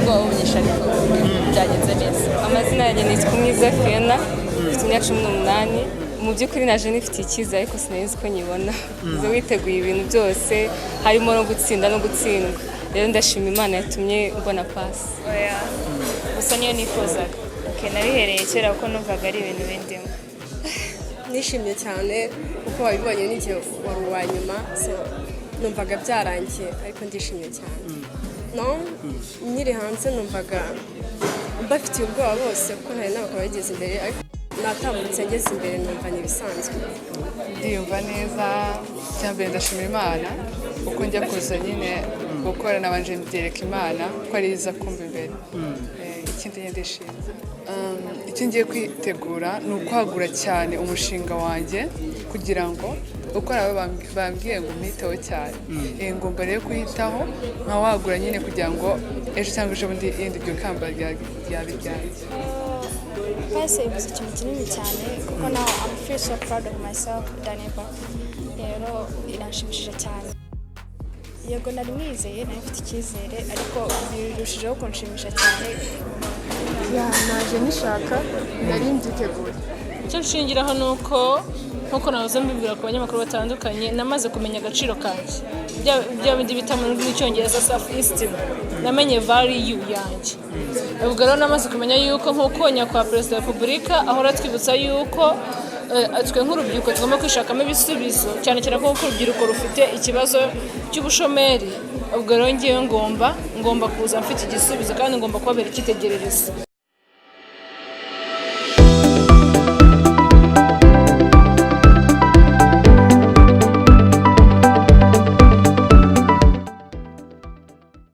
ubwoba bunyishe, ariko byagenze neza. Amazina yanjye nitwa Umwiza Fiona, mfite imyaka 18. Mu by'ukuri naje nifitiye icyizere, ariko sinari nzi ko nyibona. Uza witeguye ibintu byose, harimo no gutsinda no gutsindwa. Rero ndashima Imana yatumye mbona pass. Oya, gusa niyo nifuzaga. Okay, nabihereye kera kuko numvaga ari ibintu bindimo. Nishimye cyane kuko wabibonye n'igihe wari uwa nyuma, so numvaga byarangiye, ariko ndishimye cyane. No nkiri hanze numvaga mbafitiye ubwoba bose, kuko hari n'abakaba bageze imbere, ariko natambutse ngeze imbere numva ni ibisanzwe. Ndiyumva neza. Icya mbere ndashimira Imana, kuko njya kuza nyine gukora nabanje mbyereka Imana ko ari iza kumva imbere. Ikindi nyine ndishimye. Icyo ngiye kwitegura ni ukwagura cyane umushinga wanjye, kugira ngo uko aba bambwiye ngo mpiteho cyane. Ngomba rero kuhitaho nkawagura nyine, kugira ngo ejo cyangwa ejo bundi yindi iryo kamba ryaba iryanjye. Pass ivuze ikintu kinini cyane, kuko now I'm feel so proud of myself than ever. Rero iranshimishije cyane. Yego, nari nizeye, nari mfite icyizere, ariko birushijeho kunshimisha cyane. Ya, naje nishaka, nari mbyiteguye. Icyo nshingiraho ni uko, nk'uko nahoze mbibwira ku banyamakuru batandukanye, namaze kumenya agaciro kanjye, bya bindi bita mu rurimi rw'Icyongereza self esteem. Namenye value yanjye. Ubwo rero namaze kumenya yuko, nk'uko Nyakubahwa Perezida wa Repubulika ahora atwibutsa yuko twe nk'urubyiruko tugomba kwishakamo ibisubizo, cyane cyane ko urubyiruko rufite ikibazo cy'ubushomeri, ubwo rero ngewe ngomba kuza mfite igisubizo kandi ngomba kubabera icyitegererezo.